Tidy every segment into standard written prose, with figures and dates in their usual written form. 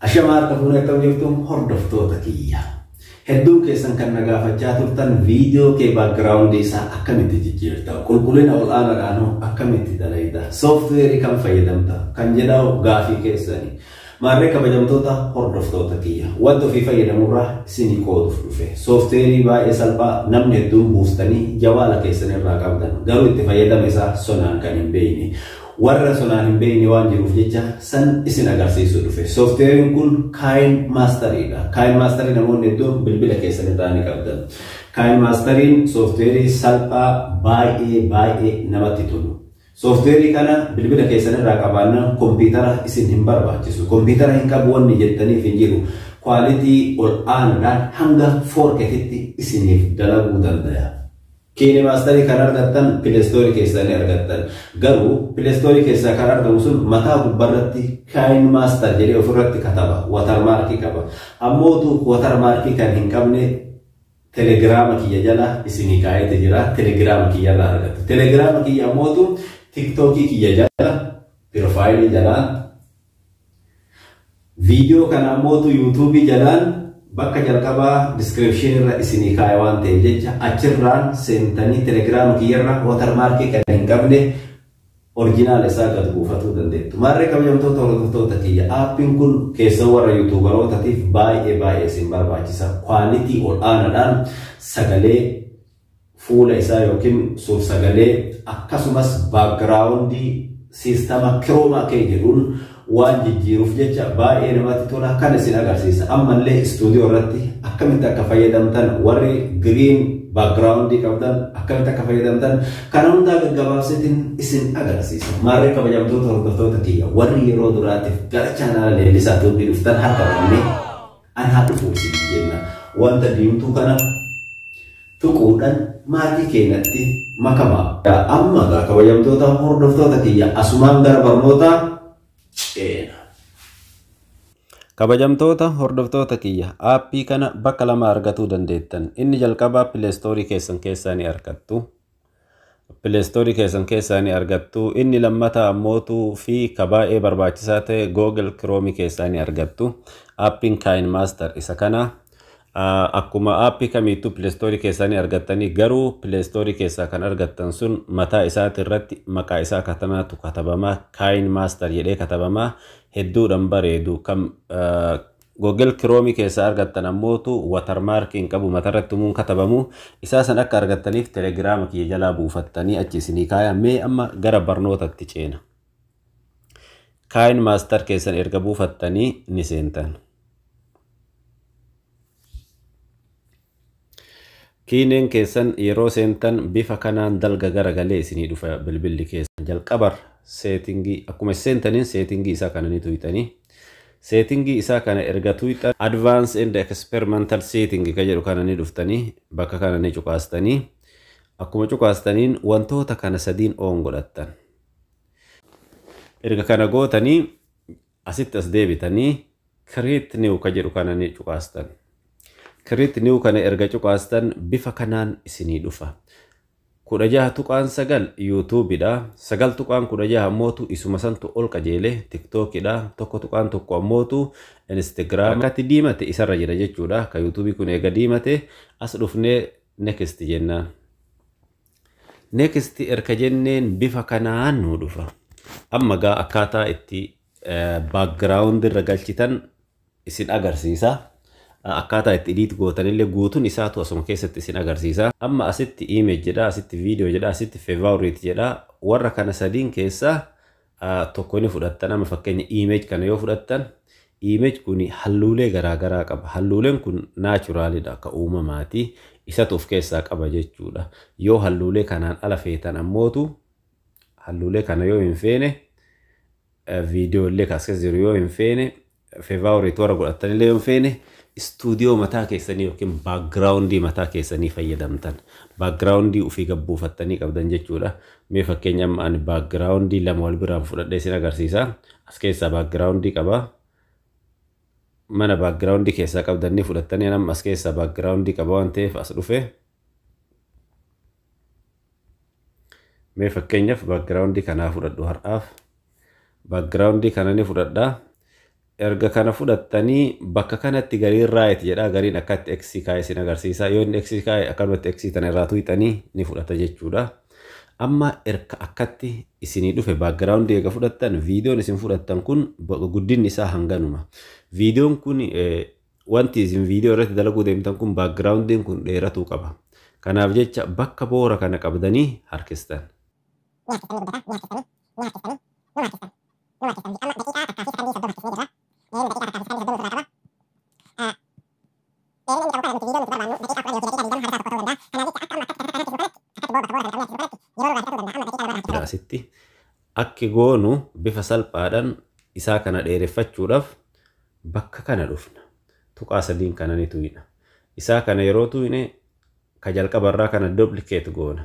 Ashamaa harka fuunee, akkam jirtu hordoftoota kiyya? Hedduun keessan kan na gaafachaa turtan, viidiyoo kee background isaa akkamitti jijjiirta? Qulqullina ol aanaadhaan akkamitti dalayda? Software kan fayyadamta? Kan jedhamu gaafii keessani. Maarree kabajamtoota hordoftoota kiyya, wanta ofii fayyadamurraa isinii qooduuf dhufe. Software baay'ee salphaa namni hedduun buustanii jawaala keessan irraa qabdan, garuu itti fayyadama isaa sonaan kan hin beekne. Warra sonaan hin beekne waan jiruuf jecha san isin agarsiisuu dhufe. Softwareiin kun KineMasteriidha. KineMasterii namoonni hedduun bilbila keessan irraa ni qabdan. KineMasteriin software salphaa baay'ee baay'ee namatti tolu. Software kana bilbila keessan irraa qabaannaan kompiitara isin hin barbaachisu. Kompiitara hin qabu wanni jettaniif hin jiru. Quality ol aanaadhaan hanga 4Ktti isiniif dalaguu danda'a. KineMasterii kan argattan Play Store keessaa ni argattan. Garuu Play Store keessaa kan argamu sun mataa gubbaarratti KineMaster jedhee ofirratti kataba. Watermarkii qaba. Ammootu watermarkii kan hin qabne Telegiraama kiyya jala isinii kaa'eeti jira. Telegiraama kiyya irraa argattu. Telegiraama kiyya ammootu TikTokii kiyya jala, profile jalaan, viidiyoo kana ammootu YouTubeii jalaan bakka jalqabaa description irra isinii kaa'e waan ta'eef jecha achirraan seentanii Telegiraama kiyyarra watermarkii kan hin qabne original isaa gad buufatuu dandeettu. Maarree kabajamtoota hordoftoota kiyya, appiin kun keessa warra YouTuberootaatiif baay'ee baay'ee isin barbaachisa. Quality ol aanaadhaan sagalee, fuula isaa yookiin suur-sagalee, akkasumas background system chroma key jedhuun waan jijjiiruuf jecha baay'ee namatti tola, kan isin agarsiisa. Ammallee istuudiyoo irratti akkamitti akka fayyadamtan, warri green background qabdan akkamitti akka fayyadamtan, kana hundaa gaggabaabseetiin isin agarsiisa. Maarree kabajamtoota hordoftoota kiyya, warri yeroo duraatiif gara chaanaala Leellisaa Tuubii dhuftan, harka qabnee an haa dhufu isin jenna. Wanta diimtuu kana tuquudhaan maatii keenyatti makamaa. Amma egaa kabajamtoota hordoftoota kiyya, asumaan gara barnootaa ceena. Kabajamtoota hordoftoota kiyya, aappii kana bakka lama argatuu dandeettan. Inni jalqabaa Play Store keessan keessaa ni argattu. Play Store keessan keessaa ni argattu. Inni lammataa ammootuu fi ka baay'ee barbaachisaa ta'e Google Chrome keessaa ni argattu. Aappiin KineMaster isa kana. Akkuma aappii kamiittuu Play Store keessaa ni argattanii, garuu Play Store keessaa kan argattan sun mataa isaati irratti maqaa isaa katanaatu katabamaa, KineMaster jedhee katabamaa, hedduudhaan bareedu. Kan Google Chrome keessaa argattan ammootu watermarkii hin qabu, matarratti humuun katabamu. Isaa san akka argattaniif Telegiraama kiyya jalaa buufattanii achi isinii kaaya. Mee amma gara barnootatti ceena. KineMaster keessan erga buufattanii ni seentan. Kiineen keessan yeroo seentan bifa kanaan dalga garagalee isinii dhufa bilbilli keessan. Jalqabar setting, akkuma seentaniin setting isaa kana ni tuyxanii. Setting isaa kana erga tuyxan, Advanced and Experimental Setting ka jedhu kana ni dhuftanii bakka kana ni cuqaastanii. Akkuma cuqaastaniin wantoota kana sadiin on godhattan. Erga kana gootanii asitti as deebitanii Create New ka jedhu kana ni cuqaastan. Create New kana erga cuqaastan bifa kanaan isinii dhufa. 16.9 YouTubeidha. 9.16 ammootu isuma santu ol qajeele TikTokidha. 1.1 ammootu Instagram. Akkatti diimate isarra jira jechuudha. Ka YouTubeii kun eega diimate as dhufnee Next jennaan. Next erga jenneen bifa kanaan nuu dhufa. Amma gaa akkaataa itti background irra galchitan isin agarsiisa. Akkaataa itti edit gootanillee guutuun isaatu asuma keessatti isin agarsiisa. Amma asitti image jedha, asitti video jedha, asitti favorite jedha. Warra kana sadiin keessaa tokko ni fudhattan. Amma fakkeenya image kana yoo fudhattan, image kun halluulee garaagaraa qaba. Halluuleen kun naturalidha, akka uumamaati. Isatu of keessaa qaba jechuudha. Yoo halluulee kanaan ala feetan ammootu, halluulee kana yoo hin feene, viidiyoo illee as keessa jiru yoo hin feene, favorite warra godhattanillee yoo hin feene, istuudiyoo mataa keessanii yookiin background mataa keessanii fayyadamtan. Background ofii gabbuufattanii qabdan jechuudha. Mee fakkeenya amma ani background lama wal biraan fudhadhee isin agarsiisa. As keessaa background qaba. Mana background keessaa qabdanii fudhattanii, amma as keessaa background qaba waan ta'eef as dhufe. Mee fakkeenyaaf background kanaa fudhadhu har'aaf. Background kana ni fudhadhaa. Erga kana fudhattanii bakka kanatti gariin right jedha, gariin akkatti X kaa'e isin agarsiisa. Yoo inni X kaa'e, akkanumatti X tana irraa tuqxanii ni fudhata jechuudha. Amma erga akkatti isinii dhufe, background eega fudhattan, viidiyoon isin fudhattan kun guddinni isaa hanganuma. Viidiyoon kun, wanti isin viidiyoo irratti dalaguu deemtan kun, backgroundiin kun dheeratuu qaba. Kanaaf jecha bakka boora kana qabdanii harkistan. Ni harkistanii guddata, ni harkistanii, ni harkistanii, ni harkistanii, ni harkistanii. Amma 1:30 harkisnee jirra. Dheerina 1:30 ofirraa qaba. Dheerina inni qabu kana nuti viidiyoo nuti barbaannu 10:10 yookiin 20 haga isaa tokko ta'uu danda'a. Kanaaf jecha akka amma akkatti harkisnu kanatti, akkatti bakka boora kana qabnee harkisnu kanatti yeroo irraa fixatuu danda'a. Amma 2:00 harkisnee. Jira asitti. Akki goonu bifa salphaadhaan isaa kana dheereffachuudhaaf bakka kana dhufna. Tuqaa sadiin kana ni tuqna. Isaa kana yeroo tuqne, ka jalqabarraa kana duplicate goona.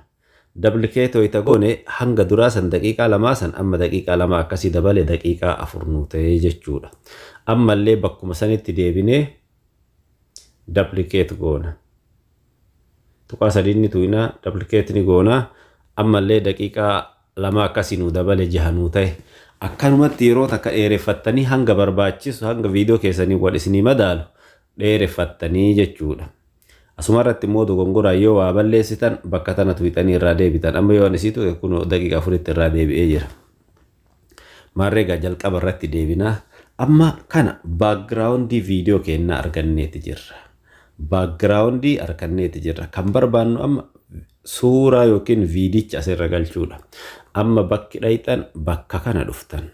Duplicate wayita goone, hanga duraa san 2:00 san amma 2:00 akkasii dabale, 4:00 nuu ta'ee jechuudha. Ammallee bakkuma sanitti deebinee duplicate goona. Tuqaa sadiin ni tuqna, duplicate ni goona. Ammallee 2:00 akkasii nuu dabale, 6 nuu ta'e. Akkanumatti yeroo takka dheereffattanii hanga barbaachisu, hanga viidiyoo keessanii wal isinii madaalu dheereffattanii jechuudha. Asuma irratti immoo dogongoraan yoo waa balleessitan, bakka tana tuqxanii irraa deebitan. Amma yoo ani isii tuqe, kun 4:00tti irraa deebi'ee jira. Maarree egaa jalqaba irratti deebinaa. Amma kana backgroundii viidiyoo keenyaa arganneeti jirra. Backgroundii arganneeti jirra. Kan barbaannu amma suuraa yookiin viidicha asirra galchuudha. Amma bakki dhayxan bakka kana dhuftan.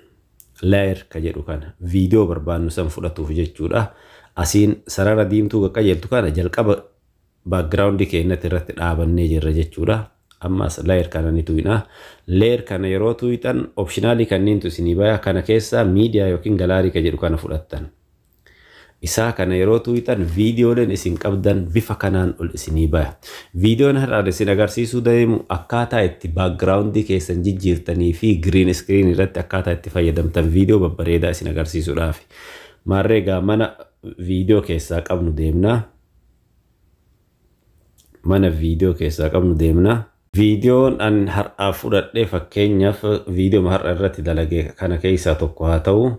Layer ka jedhu kana viidiyoo barbaannu san fudhatuuf jechuudha. Asiin sarara diimtuu qaqqajeeltu kana jalqaba backgroundii keenyatti irratti dhaabannee jirra jechuudha. Ammas layer kana ni tuqna. Layer kana yeroo tuqxan, optionalii kanneentu isinii baya. Kana keessaa miidiyaa yookiin gallery ka jedhu kana fudhattan. Isaa kana yeroo tuqxan, viidiyooleen isin qabdan bifa kanaan ol isinii baya. Viidiyoon har'aan isin agarsiisuu deemu akkaataa itti backgroundii keessan jijjiirtanii fi green screen irratti akkaataa itti fayyadamtan viidiyoo babbareedaa isin agarsiisuudhaaf. Maarree egaa mana viidiyoo keessaa qabnu deemnaa. Mana viidiyoo keessaa qabnu deemnaa. Viidiyoon an har'aaf fudhadhee, fakkeenyaaf viidiyoo har'a irratti dalagee kana keessaa tokko haa ta'u,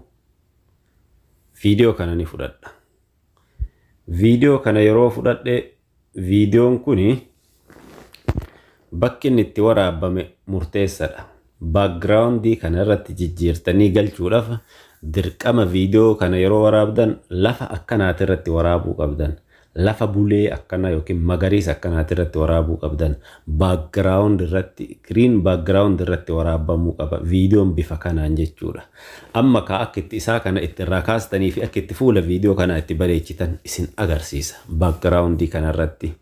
viidiyoo kana ni fudhadha. Viidiyoo kana yeroo fudhadhe, viidiyoon kuni bakki inni itti waraabame murteessaadha. Backgroundii kana irratti jijjiirtanii galchuudhaaf dirqama viidiyoo kana yeroo waraabdan lafa akkanaati irratti waraabuu qabdan. Lafa bulee akkanaa yookiin magariisa akkanaati irratti waraabuu qabdan. Background irratti, green background irratti waraabamuu qaba. Viidiyoon bifa kanaan jechuudha. Amma ka akka itti isaa kana itti irraa kaastanii fi akka itti fuula viidiyoo kanaa itti bareechitan isin agarsiisa. Backgroundii kanarratti.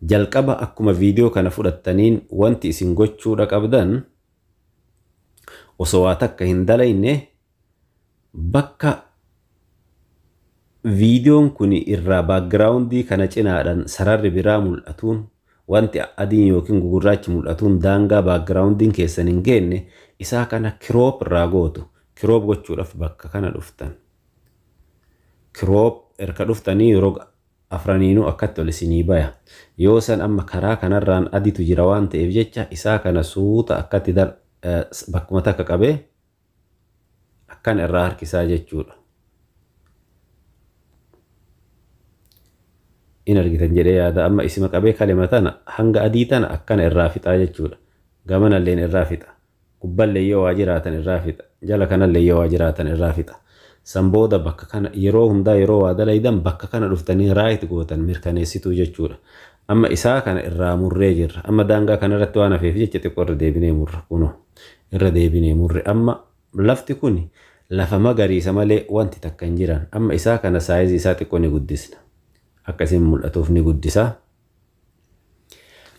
Jalqaba akkuma viidiyoo kana fudhattaniin, wanti isin gochuudha qabdan, osoo waa takka hin dalayne, bakka viidiyoon kun irraa backgroundii kana cinaadhaan sararri biraa mul'atuun, wanti adiin yookiin gugurraachi mul'atuun daangaa backgroundiin keessan hin geenne, isaa kana crop irraa gootu. Crop gochuudhaaf bakka kana dhuftan. Crop erga dhuftanii, yeroo afraniinuu akkatti ol isinii baya. Yoo san amma karaa kanarraan adiitu jira waan ta'eef jecha, isaa kana suuta akkatti bakkuma takka qabee akkan irraa harkisaa jechuudha. In argitan jedhee yaada. Amma isima qabee kalima tana hanga adii tana akkana irraa fixaa jechuudha. Gamanalleen irraa fixa. Gubballee yoo waa jiraatan irraa fixa. Jala kanallee yoo waa jiraatan irraa fixa. San booda bakka kana yeroo hundaa yeroo waa dalaydan, bakka kana dhuftanii right gootan, mirkaneessituu jechuudha. Amma isaa kana irraa murree jirra. Amma daangaa kanarratti waan hafeef jecha xiqqoo irra deebinee murra, kunoo. Irra deebinee murre. Amma lafti kun lafa magariisa malee wanti takka hin jiran. Amma isaa kana sizeii isaa xiqqoo ni guddisna. Akka isin mul'atuuf ni guddisa.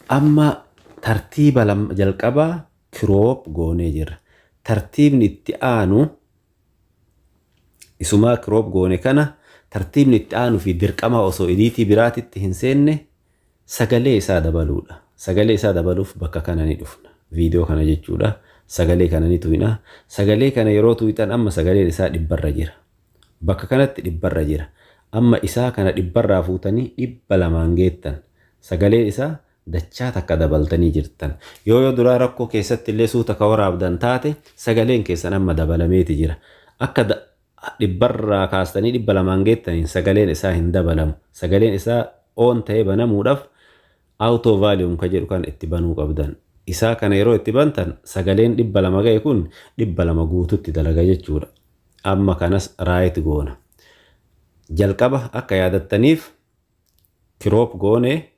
Amma tartiiba jalqabaa crop goonee jirra. Tartiibni itti aanu isumaa crop goone kana, tartiibni itti aanu fi dirqama osoo editii biraatitti hin seenne sagalee isaa dabaluudha. Sagalee isaa dabaluuf bakka kana ni dhufna. Viidiyoo kana jechuudha. Sagalee kana ni tuqna. Sagalee kana yeroo tuqxan, amma sagaleen isaa 100rra jira. Bakka kanatti 100rra jira. Amma isaa kana 100rraa fuutanii 200n geettan. Sagaleen isaa dachaa takka dabaltanii jirtan. Yoo duraa rakkoo keessatti illee suuta ka waraabdan taate, sagaleen keessan amma dabalameeti jira. Akka 100rraa kaastanii 200n geettaniin sagaleen isaa hin dabalamu. Sagaleen isaa on ta'ee banamuudhaaf auto volume ka jedhu kan itti banuu qabdan. Isaa kana yeroo itti bantan sagaleen 200 ga'e kun 200 guututti dalaga jechuudha. Amma kanas right goona. Jalqaba akka yaadattaniif crop goone,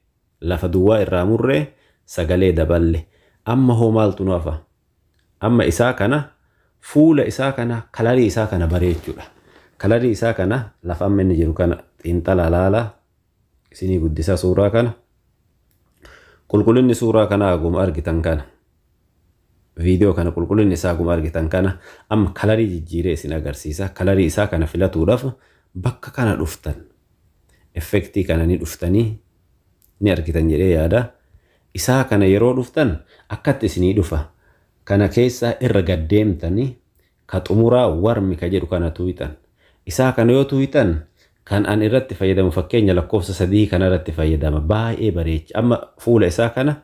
lafa duwwaa irraa murree, sagalee daballe. Amma hoo maaltu nu hafa? Amma isaa kana, fuula isaa kana, colorii isaa kana bareechuudha. Colorii isaa kana lafa amma inni jiru kana xiinxala laalaa, isinii guddisa suuraa kana. Qulqullinni suuraa kanaa aguma argitan kana. Viidiyoo kana qulqullinni isaa aguma argitan kana. Amma colorii jijjiiree isin agarsiisa. Colorii isaa kana filatuudhaaf bakka kana dhuftan. Effectii kana ni dhuftanii ni argitan jedhee yaada. Isaa kana yeroo dhuftan akkatti isinii dhufa. Kana keessaa irra gaddeemtanii ka xumuraa warm ka jedhu kana tuuxan. Isaa kana yoo tuuxan, kan an irratti fayyadamu fakkeenya lakkoofsa 3 kana irratti fayyadama, baay'ee bareecha. Amma fuula isaa kana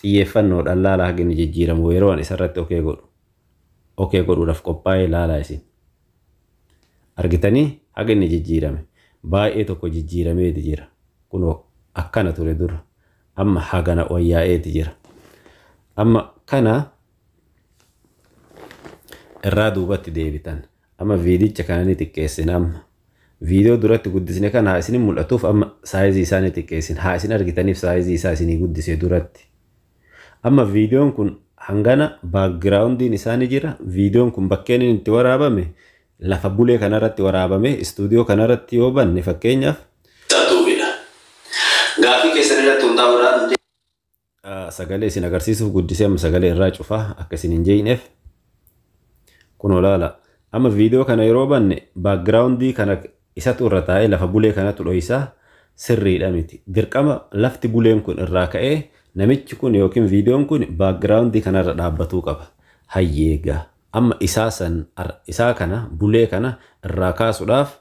xiyyeeffannoodhaan laalaa, haga inni jijjiiramu yeroo an isarratti okay godhu. Okay godhuudhaaf qophaa'ee laalaa isin. Argitanii haga inni jijjiirame, baay'ee tokko jijjiirameeti jira. Kunoo akkana ture dura. Amma hagana wayyaa'eeti jira. Amma kana irraa duubatti deebitan. Amma viidicha kana ni xiqqeessina amma. Viidiyoo duratti guddisne kana haa isin mul'atuuf amma sizeii isaa ni xiqqeessin. Haa isin argitaniif sizeii isaa isinii guddise duratti. Amma viidiyoon kun hangana backgroundiin isaa ni jira. Viidiyoon kun bakkeen inni itti waraabame lafa bulee kanarratti waraabame, istuudiyoo kanarratti yoo banne fakkeenyaaf. Duubidha. Gaaffii keessan irratti hundaa'uudhaan Sagalee isin agarsiisuuf guddisee, amma sagalee irraa cufaa akka isin hin jeeyineef. Kun olaala. Amma viidiyoo kana yeroo banne backgroundii kana isatu irra taa'ee lafa bulee kanatu dho'isaa, sirriidha miti. Dirqama lafti buleen kun irraa ka'ee namichi kun yookiin viidiyoon kun backgroundii kanarra dhaabbatuu qaba. Hayyeegaa. Amma isaa san, isaa kana, bulee kana irraa kaasuudhaaf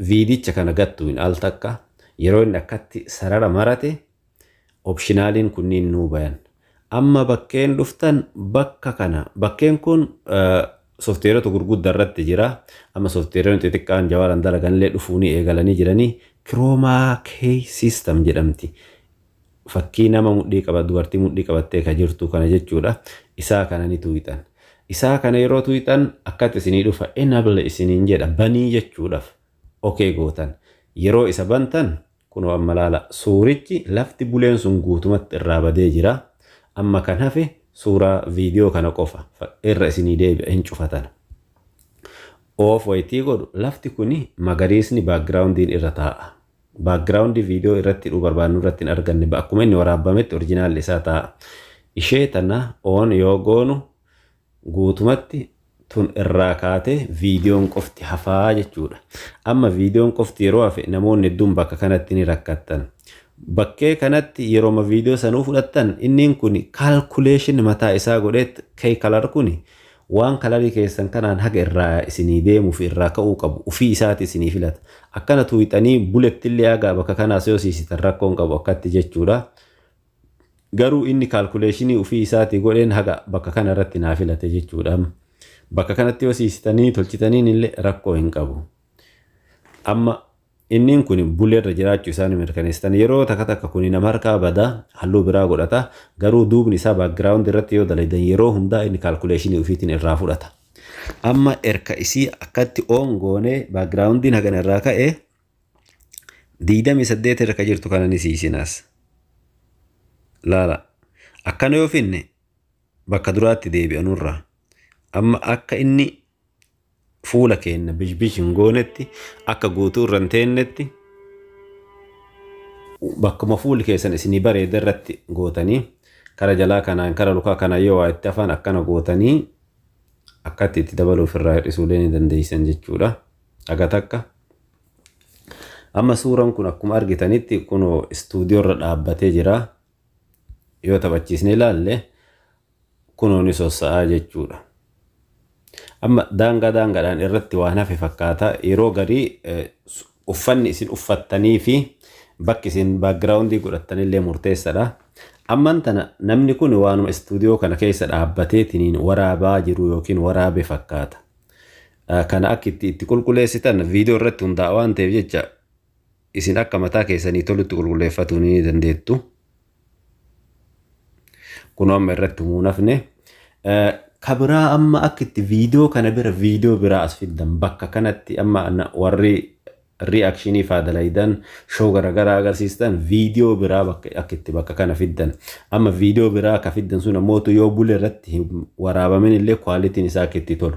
viidicha kana gattuun al takka yeroo inni akkatti sarara marate optionaliin kunniin nuu bayan. Amma bakkeen dhuftan bakka kana, bakkeen kun softwareota gurguddaa irratti jira. Amma softwareonni xixiqqaan jawaaran dalaganillee dhufuu ni eegalanii jiranii, Chroma Key System jedhamti. Fakkii nama mudhii qaba, dubartii mudhii qabattee ka jirtu kana jechuudha. Isaa kana ni tuuxan. Isaa kana yeroo tuuxan akkatti isinii dhufa, enable isiniin jedha, banii jechuudhaaf. Okay gootan. Yeroo isa bantan kunoo amma laala, suurichi lafti buleen sun guutumatti irraa badee jira. Amma kan hafe suuraa viidiyoo kana qofa, irra isinii deebi'a, hin cufatan. Off wayitii godhu lafti kuni magariisni backgroundiin irra taa'a. Backgroundii viidiyoo irratti hidhuu barbaannu irratti hin arganne, akkuma inni waraabametti originalli isaa taa'a. Ishee tana on yoo goonu guutumatti tun irraa kaatee viidiyoon qofti hafaa jechuudha. Amma viidiyoon qofti yeroo hafe namoonni hedduun bakka kanatti ni rakkattan. Bakkee kanatti yerooma viidiyoo sanuu fudhattan inni kun calculation mataa isaa godheet kee color kun waan colorii keessan kanaan haga irraa isinii deemuuf irraa ka'uu qabu ufii isaati isinii filata. Akkana tuuxanii bulettillee haga bakka kanaas yoo siisitan rakkoon qabu akkatti jechuudha. Garuu inni calculationii ufii isaatii godheen haga bakka kana irratti naa filate jechuudha. Bakka kanatti yoo siisitanii tolchitaniin illee rakkoo hin qabu. Amma inni kun buleerra jiraachuu isaanii mirkaneessitan. Yeroo takka takka kun nama harkaa badaa, halluu biraa godhata, garuu duubni isaa background irratti yoo dalagan yeroo hundaa inni calculationii ofiitiin irraa fudhata. Amma erka isii akkatti on goonee backgroundiin hagana irraa ka'e, 28 irra ka jirtu kana ni siisinaas. Laala, akkana yoo finne bakka duraatti deebi'anurraa amma akka inni fuula keenya bishbish hin goonetti, akka guutuu irra hin teennetti, bakkuma fuulli keessan isinii bareeda irratti gootanii, kara jalaa kanaan, kara lukaa kanaan yoo waa itti hafan akkana gootanii akkatti itti dabaluuf irraa hir'isuulee ni dandeessan jechuudha. Aga takka. Amma suuraan kun akkuma argitanitti kunoo istuudiyoo irra dhaabbatee jira. Yoo taphachiisnee ilaalle kunoo ni sossa'aa jechuudha. Amma daangaa daangaadhaan irratti waan hafe fakkaata. Yeroo garii uffanni isin uffattanii fi bakki isin backgroundii godhattanillee murteessaadha. Amman tana namni kun waanuma istuudiyoo kana keessa dhaabbateetiniin waraabaa jiru yookiin waraabe fakkaata. Kana akka itti qulqulleessitan viidiyoo irratti hundaa'a waan ta'eef jecha isin akka mataa keessanii tolutti qulqulleeffatuu ni dandeettu. Kun amma irratti himuu nafne. Kabiraa amma akka itti viidiyoo kana bira viidiyoo biraa as fiddan bakka kanatti amma warri reaction faa dalaydan, show garaagaraa agarsiistan, viidiyoo biraa bakka akka itti bakka kana fiddan. Amma viidiyoo biraa ka fiddan sun ammoo yoo bule irratti waraabamin illee qualityn isaa akka itti tolu.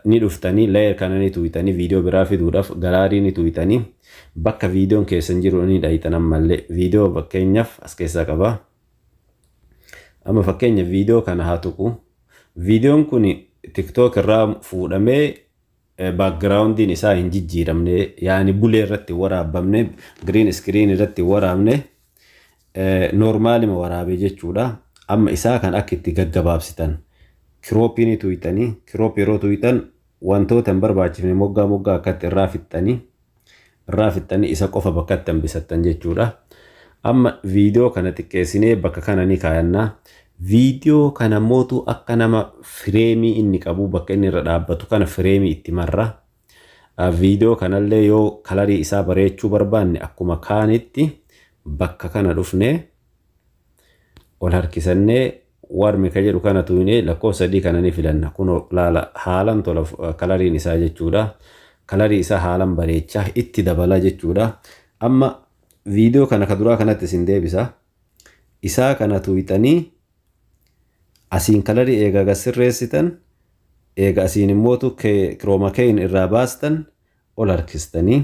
Ni dhuftanii layer kana ni tuuyitanii, viidiyoo biraa fiduudhaaf gallery ni tuuyitanii, bakka viidiyoon keessan jiru ni dhayitan. Ammallee viidiyoo fakkeenyaaf as keessaa qaba. Amma fakkeenya viidiyoo kana haa tuqu. Viidiyoon kun TikTok irraa fuudhamee backgroundiin isaa hin jijjiiramne, yaani bulee irratti waraabamne, green screen irratti waraabne, normalima waraabee jechuudha. Amma isaa kan akka itti gaggabaabsitan cropii ni tuuyitanii. Crop yeroo tuuyitan wantoota hin barbaachifne moggaa moggaa akkatti irraa fixxanii isa qofa bakkatti hambisattan jechuudha. Amma viidiyoo kana xiqqeessinee bakka kana ni kaayannaa. Viidiyoo kana mootu akka nama frameii inni qabu, bakka inni irra dhaabbatu kana frameii itti marra. Viidiyoo kanallee yoo colorii isaa bareechuu barbaanne akkuma kaanitti bakka kana dhufnee ol harkisannee warm ka jedhu kana tuunee lakkoofsa 3 kana ni filanna. Kun laala, haalan tola coloriin isaa jechuudha. Colorii isaa haalan bareechaa itti dabala jechuudha. Amma viidiyoo kana ka duraa kanatti isin deebisa. Isaa kana tuuyixanii asiin colorii eegaa gasirreessitan, eega asiin immootu chroma keyin irraa baastan, ol harkistanii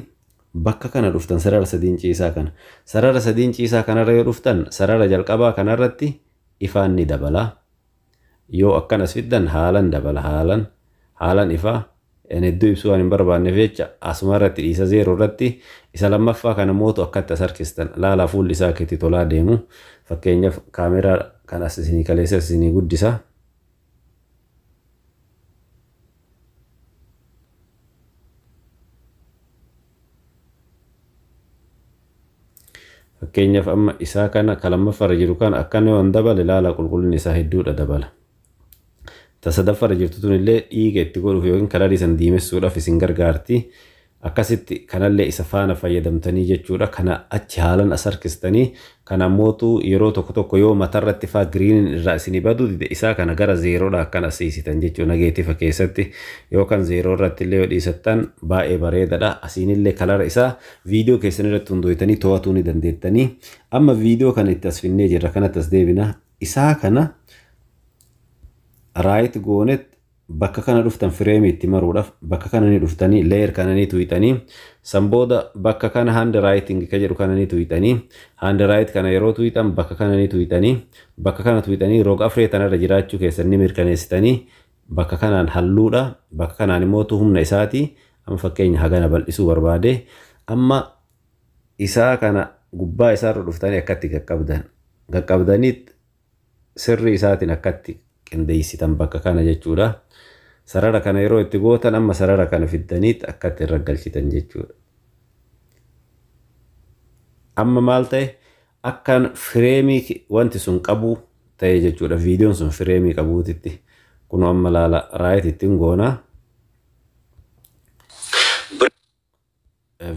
bakka kana dhuftan, sarara sadiin ciisaa kana. Sarara sadiin ciisaa kanarra yoo dhuftan sarara jalqabaa kanarratti ifaan ni dabala. Yoo akkanas fiddan haalan dabala, haalan ifaa hedduu ibsuu waan hin barbaanneef jecha asuma irratti dhiisa, zero irratti. Isa lammaffaa kana mootu akkatti as harkistan, laalaa, fuulli isaa akka itti tolaa deemu. Fakkeenyaaf kaameraa kan as isinii kaleessa isinii guddisa. Fakkeenyaaf amma isaa kana ka lammaffaarra jiru kana akkana yoo dabale, laala, qulqullinni isaa hedduudha dabala. Ta sadaffaarra jirtu tun illee dhiiga itti godhuuf yookiin colorii san diimessuudhaaf isin gargaarti. Akkasitti kanallee isa faana fayyadamtanii jechuudha. Kana achi haalan as harkistanii, kana mootu yeroo tokko tokko yoo matarratti faa greeniin irraa isinii baduu dide isaa kana gara zerodha akkan asiisitan jechuudha negative keessatti, yookaan zero irratti illee yoo dhiisattan baay'ee bareedaadha. Asiinillee colora isaa viidiyoo keessan irratti hundooytanii to'atuu ni dandeettanii. Amma viidiyoo kana itti as finnee jirra, kanatti as deebina. Isaa kana right goonet bakka kana dhuftan, frameii itti maruudhaaf bakka kana ni dhuftanii, layer kana ni tuuyitanii, san booda bakka kana hand writing ka jedhu kana ni tuuyitanii. Hand write kana yeroo tuuyitan bakka kana ni tuuyitanii, bakka kana tuuyitanii roga afree tanarra jiraachuu keessan ni mirkaneessitanii, bakka kanaan halluudha, bakka kanaan immoo humna isaati. Amma fakkeenya hagana bal'isuu barbaade. Amma isaa kana gubbaa isaarra dhuftanii akkatti qaqqabdan, qaqqabdanii sirrii isaatiin akkatti qindeessitan bakka kana jechuudha. Sarara kana yeroo itti gootan amma sarara kana fiddaniit akkatti irra galchitan jechuudha. Amma maal ta'e? Akkan frameii wanti sun qabu ta'e jechuudha. Viidiyoon sun frameii qabuutitti. Kun amma laala, right ittiin goonaa.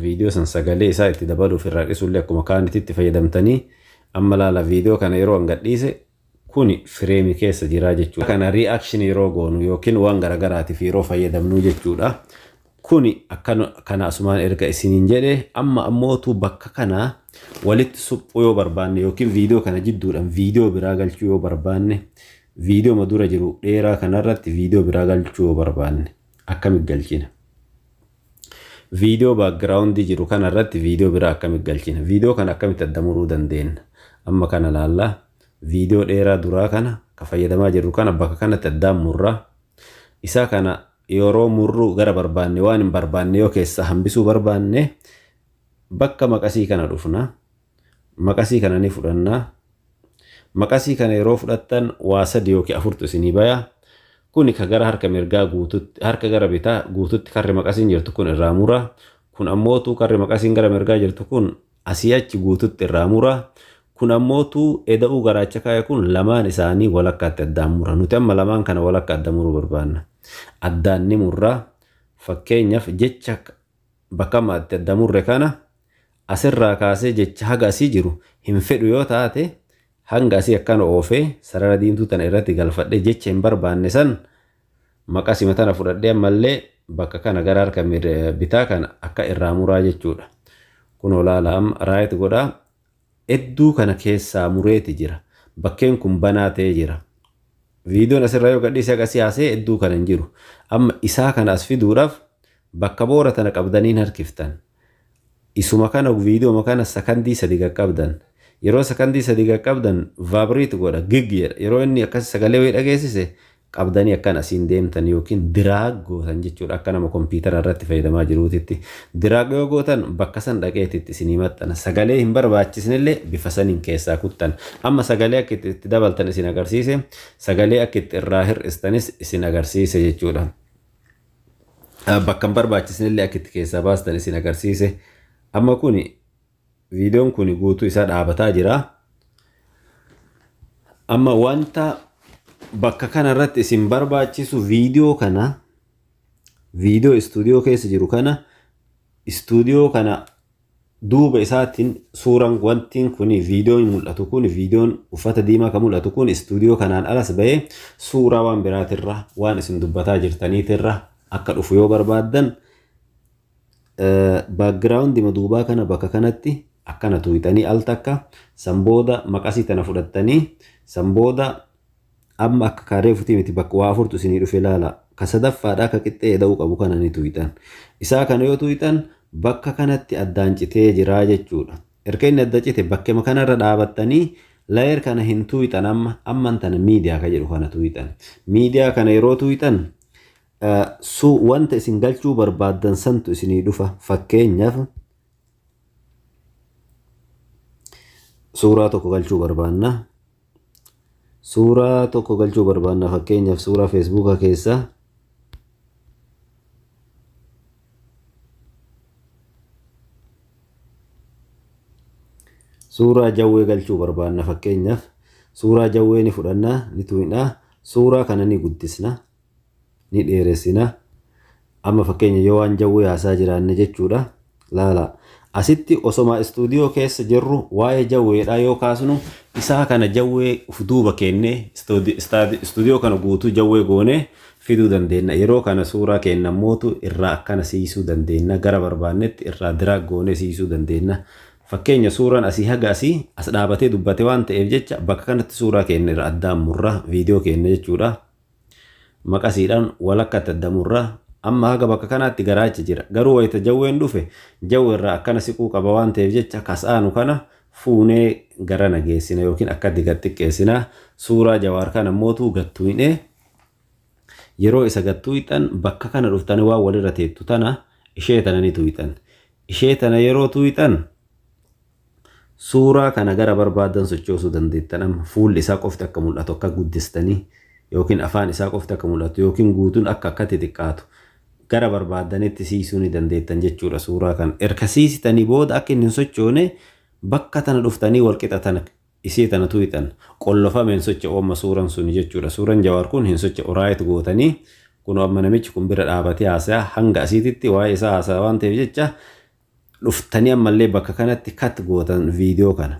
Viidiyoo san sagalee isaa itti dabaluuf irraa dhisullee akkuma kaanitti itti fayyadamtanii. Amma laala, viidiyoo kana yeroo an gadhiise kuni frameii keessa jira jechuudha. Kana reaction yeroo goonu yookiin waan garagaraatiif yeroo fayyadamnu jechuudha. Kuni akkana asumaan erga isiniin jedhe, amma ammootu bakka kana walitti suphuu yoo barbaanne yookiin viidiyoo kana jidduudhaan viidiyoo biraa galchuu yoo barbaanne, viidiyoo dura jiru dheeraa kanarratti viidiyoo biraa galchuu yoo barbaanne akkamitti galchina? Viidiyoo backgroundii jiru kanarratti viidiyoo biraa akkamitti galchina? Viidiyoo kana akkamitti adda muruu dandeenya? Amma kana laallaa, viidiyoo dheeraa duraa kana ka fayyadamaa jirru kana bakka kanatti addaan murraa. Isa kana yeroo murru gara barbaanne waan hin barbaanne yoo keessaa hambisuu barbaanne bakka maqasii kana dhufna. Maqasii kana ni fudhannaa. Maqasii kana yeroo fudhattan waa sadi yookiin afurtu isinii baya. Kuni ka gara harka mirgaa guututti, harka gara bitaa guututti karri maqasiin jirtu kun irraa mura. Kun ammootu karri maqasiin gara mirgaa jirtu kun asii achi guututti irraa mura. Kun ammootu eda'uu garaacha kaaya kun lamaan isaanii walakkaatti addaan mura. Nuti amma lamaan kana walakka adda muruu barbaanna. Addaan ni murra. Fakkeenyaaf jecha bakka amma itti adda murre kana asirraa kaasee jecha haga asii jiru hin fedhu yoo taate hanga asii akkana oofee sarara diimtuu tana irratti galfadhee jecha hin barbaanne san maqasima tana fudhadhee ammallee bakka kana gara harka bitaa kana akka irraa muraa jechuudha. Kun olaala amma right godhaa. Hedduu kana keessaa mureeti jira. Bakkeen kun banaa ta'ee jira. Viidiyoon asirraa yoo gadhiise akkasii haasee hedduu kana hin jiru. Amma isaa kana as fiduudhaaf bakka boora tana qabdaniin harkiftan. Isuma kana viidiyooma kana sakandii 3 qaqqabdan. Yeroo sakandii 3 qaqqabdan vibrate godha gig jedha. Yeroo inni akkas sagalee wayii dhageessise qabdanii akkan asiin deemtan yookiin drag gootan jechuudha akka nama kompiitara irratti fayyadamaa jiruutitti. Drag yoo gootan bakka san dhaqeetitti isinii maxxana. Sagalee hin barbaachisnellee bifa saniin keessaa kuttan. Amma sagalee akka itti dabaltan isin agarsiise, sagalee akka itti irraa hir'istanis isin agarsiise jechuudha. Bakka hin barbaachisnellee akka itti keessaa baastan isin agarsiise. Amma kuni viidiyoon kuni guutuu isaa dhaabataa jira. Amma wanta bakka kanarratti isin barbaachisu viidiyoo kana viidiyoo istuudiyoo keessa jiru kana istuudiyoo kana duuba isaatiin suuraan wantiin kun viidiyoon mul'atu kun viidiyoon uffata diimaa kan mul'atu kun istuudiyoo kanaan alas bahee suuraa waan biraatirra waan isin dubbataa jirtaniitirra akka dhufu yoo barbaaddan baakgiraawundi duubaa kana bakka kanatti akkana tuuyitanii al takka san booda maqasii tana fudhattanii san booda amma akka kaaree futii miti bakka waa afurtu isinii dhufe ilaala. Ka sadaffaadhaa ka qixxee eda'uu qabu kana ni tuuyitan. Isaa kana yoo tuuyitan bakka kanatti addaan citee jira jechuudha. Erga inni adda cite bakkema kanarra dhaabattanii layer kana hin tuuyitan amma amman tana miidiyaa ka jedhu kana tuuyitan. Miidiyaa kana yeroo tuuyitan wanta isin galchuu barbaaddan santu isinii dhufa. Fakkeenyaaf suuraa tokko galchuu barbaanna. Suuraa tokko galchuu barbaanna fakkeenyaaf suuraa feesbuukaa keessa suuraa jawwee galchuu barbaanna fakkeenyaaf suuraa jawwee ni fudhanna ni tuqna suuraa kana ni guddisna ni dheeressina. Amma fakkeenya yoo waan jawwee haasaa jiraanne jechuudha. Laala asitti osoma istuudiyoo keessa jirru waa'ee jawweedhaa yoo kaasnu isaa kana jawwee uf duuba kennee istuudiyoo kana guutuu jawwee goonee fiduu dandeenya. Yeroo kana suuraa kenna mootu irraa akkana siisuu dandeenya. Gara barbaannetti irraa diraag goonee siisuu dandeenya. Fakkeenya suuraan asii haga asii as dhaabatee dubbate waan ta'eef jecha bakka kanatti suuraa keenya irra addaan murra viidiyoo keenya jechuudha. Maqasiidhaan walakkaatti adda murra. Amma haga bakka kanaatti garaacha jira. Garuu wayita jawween dhufe jawwee irraa akkana siquu qaba waan ta'eef jecha kas'aanu kana fuunee gara nageessina yookiin akkatti gad xiqqeessina. Suuraa jawaar kana mootuu gattuu'inee yeroo isa gattuu'ixan bakka kana dhuftanii waan walirra teettu tana ishee tana ni tuu'ixan. Ishee tana yeroo tuu'ixan suuraa kana gara barbaadan sochoosuu dandeettan. Amma fuulli isaa qofti akka mul'atu akka guddistanii yookiin afaan isaa qofti akka mul'atu yookiin guutuun akka akkatti xiqqaatu gara barbaadanitti siisuu ni dandeettan jechuudha suuraa kana. Erga siisitanii booda akka inni hin sochoone bakka tana dhuftanii walqixa tana isii tana tuuxan qollofame hin socho'u amma suuraan sun jechuudha. Suuraan jawaar kun hin socho'u right gootanii kun amma namichi kun bira dhaabatee haasa'a hanga asiititti waa'ee isaa haasa'a waan ta'eef jecha dhuftanii ammallee bakka kanatti kat gootan viidiyoo kana.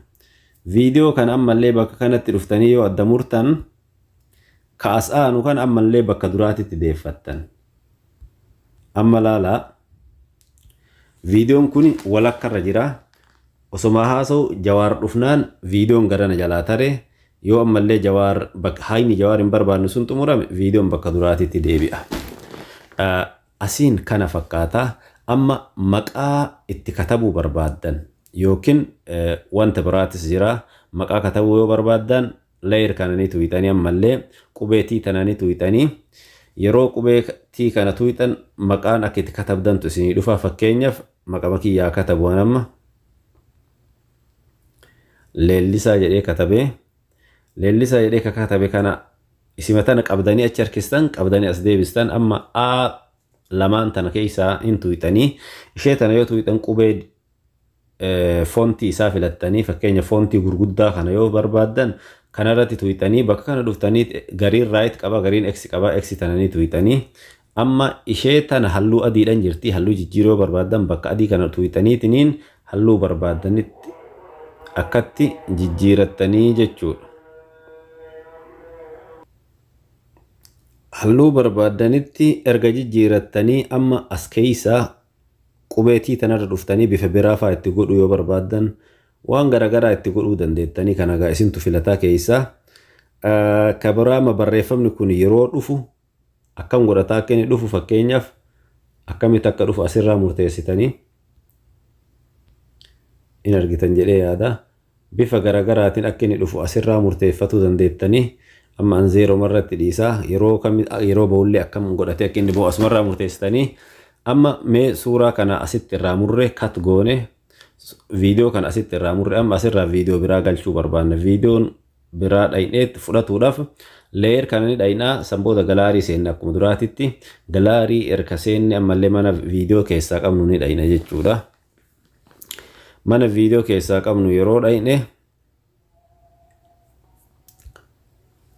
Viidiyoo kana ammallee bakka kanatti dhuftanii yoo adda murtan kaas'aanu kan ammallee bakka duraatitti deeffattan. Amma laalaa viidiyoon kun walakkarra jira. Osoma haasa'u jawaar dhufnaan viidiyoon garana jalaa tare yoo ammallee jawaar bakka hayni jawaar hin barbaannu sun xumurame viidiyoon bakka duraatitti deebi'a. Asiin kana fakkaata. Amma maqaa itti katabuu barbaaddan yookiin wanta biraatis jira. Maqaa katabuu yoo barbaaddan layer kana ni tuuxanii ammallee qubee tii tana ni tuuxanii yeroo qubee tii kana tuuxan maqaan akka itti katabdantu isinii dhufa. Fakkeenyaaf maqama kiyyaa katabu amma leellisaa jedhee katabee leellisaa jedhee katabe kana isima tana qabdanii achi harkistan qabdanii as deebistan amma a lamaan tana keessaa hin tuuxanii ishee tana yoo tuuxan qubee Fontii isaa filattanii, fakkeenya fontii gurguddaa kana yoo barbaaddan kanarratti tuqxanii, bakka kana dhuftanii, gariin right qaba, gariin X qaba, X tananii tuqxanii, amma ishee tana halluu adiidhaan jirti. Halluu jijjiiruu yoo barbaaddan bakka adii kana tuqxaniitiniin halluu barbaaddanitti akkatti jijjiirattanii jechuudha. Halluu barbaaddanitti erga jijjiirattanii, amma as keeysaa qubeetii tanarra dhuftanii bifa biraa fa'aa itti godhuu yoo barbaaddan, waan garaagaraa itti godhuu dandeettanii, kana egaa isintu filataa keessaa. Ka biraa barreeffamni kun yeroo dhufu akkam godhataa akka inni dhufu, fakkeenyaaf akkamitti akka dhufu asirraa murteessitanii in argitan jedhee yaada. Bifa garaagaraatiin akka inni dhufu asirraa murteeffatuu dandeettanii. Amma an zeeroo irratti dhiisaa, yeroo yeroo bahullee akkam godhatee akka inni bahu asumarraa murteessitanii. Amma mee suuraa kana asitti irraa murree, cut goone, viidiyoo kana asitti irraa murree, amma asirraa viidiyoo biraa galchuu barbaanna. Viidiyoon biraa dhayneetti fudhatuudhaaf layer kana ni dhaynaa, san booda gallery seenne. Akkuma duraatitti gallery erga seenne, ammallee mana viidiyoo keessaa qabnu ni dhayna jechuudha. Mana viidiyoo keessaa qabnu yeroo dhayne,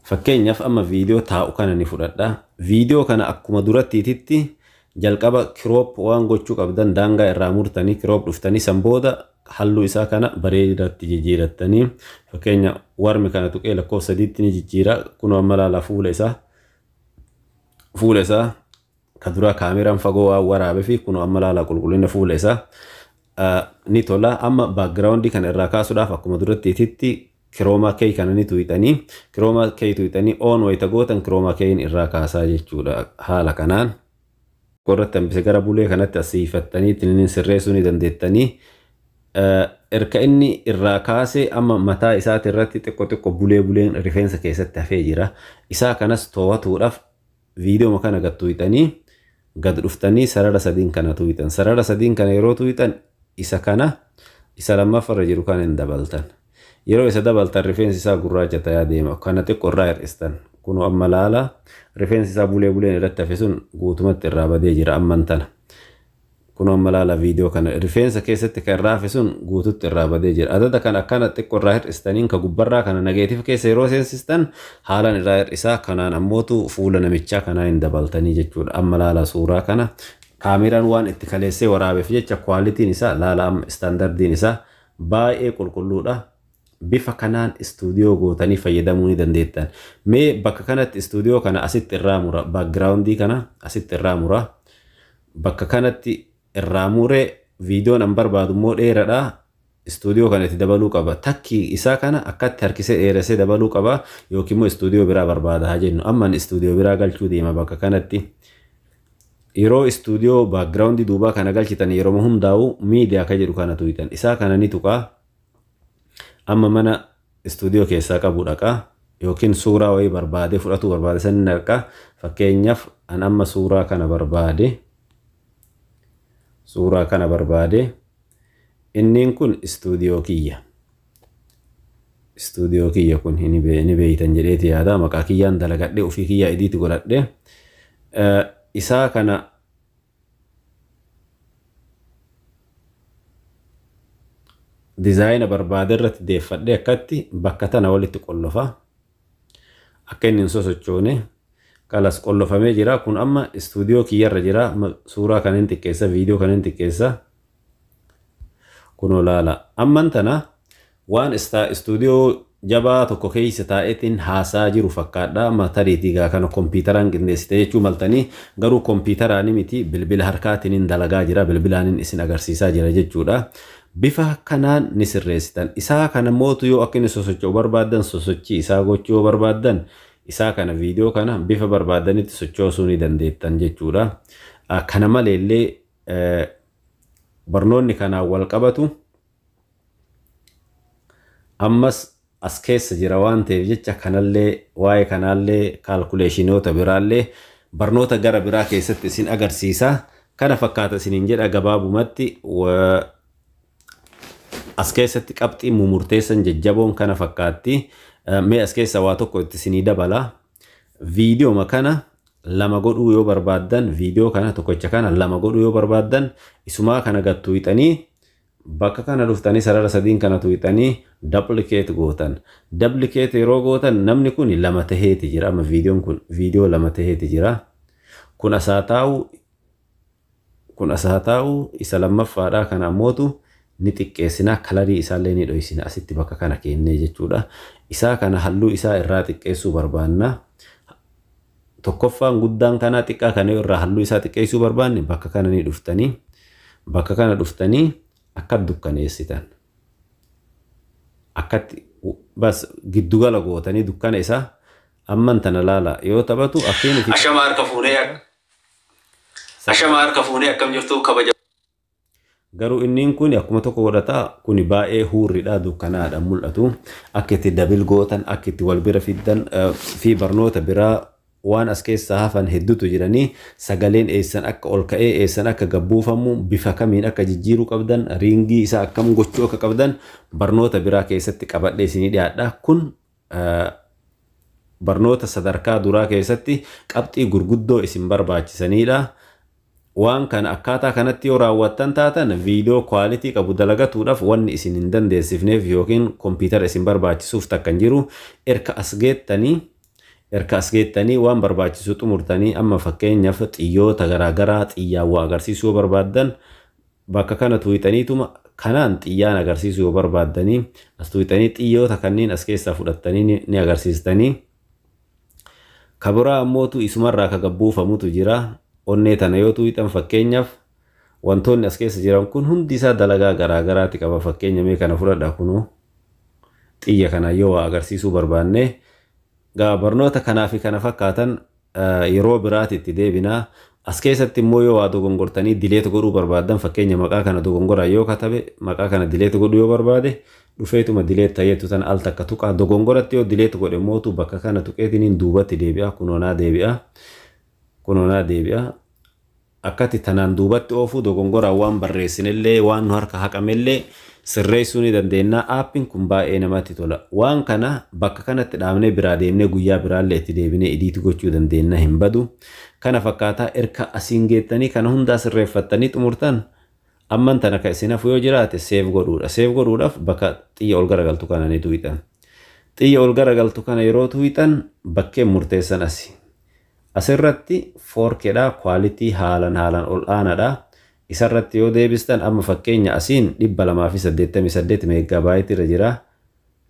fakkeenyaaf amma viidiyoo taa'u kana ni fudhadha. Viidiyoo kana akkuma durattiititti jalqaba crop waan gochuu qabdan, daangaa irraa murtanii, crop dhuftanii, san booda halluu isaa kana bareedatti jijjiirattanii, fakkeenya warmi kana tuqee lakkoofsa 3tti ni jijjiira. Kunoo amma laala, fuula isaa ka duraa kaameraan fagoo waan waraabee fi kunoo amma laala, qulqullina fuula isaa ni tola. Amma backgroundii kana irraa kaasuudhaaf akkuma durattiititti chroma key kana ni tuqxanii, chroma key tuqxanii on wayita gootan chroma keyin irraa kaasaa jechuudha haala kanaan. Irratti hambise gara bulee kanatti asiifattanii ittiin sirreessuu ni dandeettanii. Erga inni irraa kaase, amma mataa isaati irratti xiqqoo xiqqoo bulee buleen rifeensa keessatti hafee jira. Isaa kanas to'atuudhaaf viidiyoo kana gad tuqxanii, gad dhuftanii sarara sadiin kana tuqxan. Sarara sadiin kana yeroo tuqxan, isa kana isa lammaffaarra jiru kana hin dabaltan. Yeroo isa dabaltan rifeensi isaa gurraacha ta'aa deema. Kana xiqqoo irraa hir'istan. Kunoo amma laala, rifeensi isaa bulee buleen irratti hafe sun guutumatti irraa badee jira amman tana. Kunoo amma laala, viidiyoo kana rifeensa keessatti kan irraa hafe sun guututti irraa badee jira. Adada kana akkana xiqqoo irraa hir'istaniin, ka gubbarraa kana negative keessa yeroo seensistan haalaan irraa hir'isaa, kanaan ammootu fuula namichaa kanaa hin dabaltanii jechuudha. Amma laala, suuraa kana kaameraan waan itti kaleessee waraabeef jecha qualityn isaa laala, amma standardiin isaa baay'ee qulqulluudha. Bifa kanaan istuudiyoo gootanii fayyadamuu ni dandeettan. Mee bakka kanatti istuudiyoo kana asitti irraa mura. Backgroundii kana asitti irraa mura. Bakka kanatti irraa muree, viidiyoon an barbaadu immoo dheeraadha. Istuudiyoo kana itti dabaluu qaba. Takki isaa kana akkatti harkisee dheeressee dabaluu qaba yookiin immoo istuudiyoo biraa barbaada haa jennu. Amma istuudiyoo biraa galchuu deema bakka kanatti. Yeroo istuudiyoo backgroundii duubaa kana galchitan, yeroo hundaa'u miidiyaa ka jedhu kana tuqxan. Isaa kana ni tuqaa. Amma mana istuudiyoo keessaa qabu dhaqaa yookiin suuraa wayii barbaade fudhatuu barbaade san dhaqaa. Fakkeenyaaf an amma suuraa kana barbaade, suuraa kana barbaade. Inniin kun istuudiyoo kiyya. Istuudiyoo kiyya kun ni beeytan jedheeti yaada. Maqaa kiyyaan dalagadhe, ofii kiyyaa edit godhadhe. Isaa kana dizaayina barbaade irratti deeffadhee akkatti bakka tana walitti qollofa. Akka inni hin sosochoone kalas qollofamee jira. Kun amma istuudiyoo kiyyarra jira. Suuraa kan hin xiqqeessa, viidiyoo kan hin xiqqeessa. Kunoo laala. Amman tana waan istuudiyoo jabaa tokko keessa taa'eetiin haasaa jiru fakkaadha. Amma tariitii gaa kana kompiitaraan qindeessite jechuu maltanii, garuu kompiitaraan miti, bilbila harkaatiin dalagaa jira. Bilbilaanin isin agarsiisaa jira jechuudha. Bifa kanaan ni sirreessitan. Isaa kana mootu yoo akka inni sosocho'u barbaaddan, sosochii isaa gochuu yoo barbaaddan, isaa kana viidiyoo kana bifa barbaadanitti sochoosuu ni dandeettan jechuudha. Kana maleellee barnoonni kanaan wal qabatu ammas as keessa jira waan ta'eef jecha, kanallee waa'ee kanaallee calculationoota biraallee barnoota gara biraa keessatti isin agarsiisa. Kana fakkaata isiniin jedha gabaabumatti. As keessatti qabxii mumurteessan jajjaboon kana fakkaatti. Mee as keessa waa tokko itti isinii dabala. Viidiyooma kana lama godhuu yoo barbaaddan, viidiyoo kana tokkicha kana lama godhuu yoo barbaaddan, isumaa kana gattuu hixanii Bakka kana dhuftanii sarara sadiin kana tuqxanii duplicate gootan. Duplicate yeroo gootan namni kun lama taheeti jira. Amma viidiyoon kun viidiyoo lama taheeti jira. Kun asaa taa'u, kun asaa taa'u, isa lammaffaadha. Kana ammootu ni xiqqeessinaa, kalarii isaallee ni dhoysina asitti bakka kana kennee jechuudha. Isaa kana halluu isaa irraa xiqqeessuu barbaanna. Tokkoffaan guddaan kanaa xiqqaa kana irraa halluu isaa xiqqeessuu barbaanne bakka kana ni dhuftanii, bakka kana dhuftanii akka dukkaneessitan. Akkatti bas giddugala gootanii dukkana isaa amman tana laala yoo taphatu akkiin. Ashama harka fuunee, ashama harka fuunee, akkam jirtu kabaja. Garuu inniin kun akkuma tokko godhataa, kun baay'ee huurriidha, dukkanaadha mul'atu. Akka itti double gootan, akka itti wal bira fiddan fi barnoota biraa waan as keessaa hafan hedduutu jiranii, sagaleen eessan akka ol ka'ee eessan akka gabbuufamu, bifa kamiin akka jijjiiruu qabdan, ringii isaa akkam gochuu akka qabdan barnoota biraa keessatti qabadhee isinii dhiyaadha. Kun barnoota sadarkaa duraa keessatti qabxii gurguddoo isin barbaachisanidha. Waan kana akkaataa kanatti yoo raawwattan taatan, viidiyoo quality qabu dalagatuudhaaf wanni isin hin dandeessifneef yookiin kompiitara isin barbaachisuuf takka hin jiru. Erka as geettanii waan barbaachisu xumurtanii, amma fakkeenyaaf xiyyoota garaagaraa xiyyaawwan agarsiisuu yoo barbaaddan, bakka kana tuqxaniituma kanaan xiyyaan agarsiisuu yoo barbaaddanii, as tuqxanii xiyyoota kanneen as keessaa fudhattanii ni agarsiistanii. Kabiraa ammootu isumarraa ka gabbuufamutu jira. Onnee tana yoo tuqxan, fakkeenyaaf wantoonni as keessa jiran kun hundi isaa dalagaa garaagaraati qaba. Fakkeenya mee kana fudhadha, kunuu xiyya kana yoo waa agarsiisuu barbaanne. Gaa barnoota kanaa fi kana fakkaatan yeroo biraati itti deebinaa. As keessatti immoo yoo waa dogongortanii delete godhuu barbaaddan, fakkeenya maqaa kana dogongoraa yoo katabe, maqaa kana delete godhuu yoo barbaade, dhufeetuma delete ta'eetu tan al takka tuqaa. Dogongoratti yoo delete godhe mootu bakka kana tuqeetiniin duubatti deebi'a, kunoonaa deebi'a, kunoonaa deebi'a. Akkatti tanaan duubatti oofuu, dogongoraan waan barreessinellee waan nu harka haqamellee sirreessuu ni dandeenya. Aappiin kun baay'ee namatti tola. Waan kana bakka kanatti dhaabnee biraa deemnee guyyaa biraallee itti deebinee edit gochuu dandeenya, hin badu. Kana fakkaataa erka asiin geettanii kana hundaa sirreeffattanii xumurtan, amman tana ka isin hafu yoo jiraate save godhuudha. Save godhuudhaaf bakka xiyya ol garagaltu kana ni tuqxan. Xiyya ol garagaltu kana yeroo tuqxan bakkeen murteessan asi. Asirratti 4Kdha, quality haalan haalan ol aanaadha. Isarratti yoo deebistan, amma fakkeenya asiin 288 megabyte irra jira.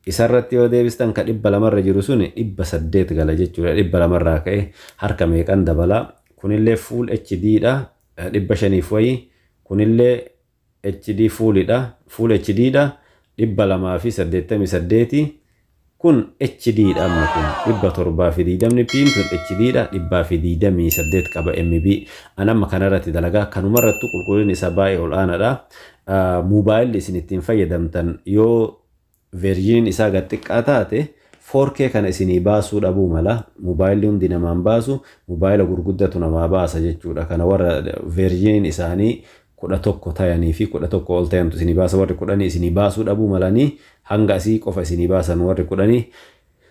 Isarratti yoo deebistan ka 200rra jiru suni 800 gala jechuudha. 200rraa ka'e harka meeqan dabala. Kunillee full HD dha. 500f wayii. Kunillee HD fullidha. Full HD dha. 288. Kun HD dha, amma kun 720 piin tun HD dha, 128 qaba MB. An amma kanarratti dalagaa, kanumarrattu qulqullinni isaa baay'ee ol aanaadha. Moobaayilli isin ittiin fayyadamtan yoo versioniin isaa gad xiqqaa taate 4K kana isinii baasuu dhabuu mala. Moobaayilli hundi namaan baasu, moobaayila gurguddatu namaa baasa jechuudha. Kana warra versioniin isaanii 11 tayanii fi 11 ol tayantu isinii baasa. Warri 10 isinii baasuu dhabuu malanii, hanga asii qofa isinii baasan warri 10.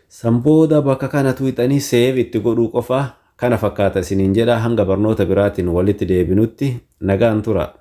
San booda bakka kana tuqxanii save itti godhuu qofa. Kana fakkaata isiniin jedha, hanga barnoota biraatiin walitti deebinutti nagaan tura.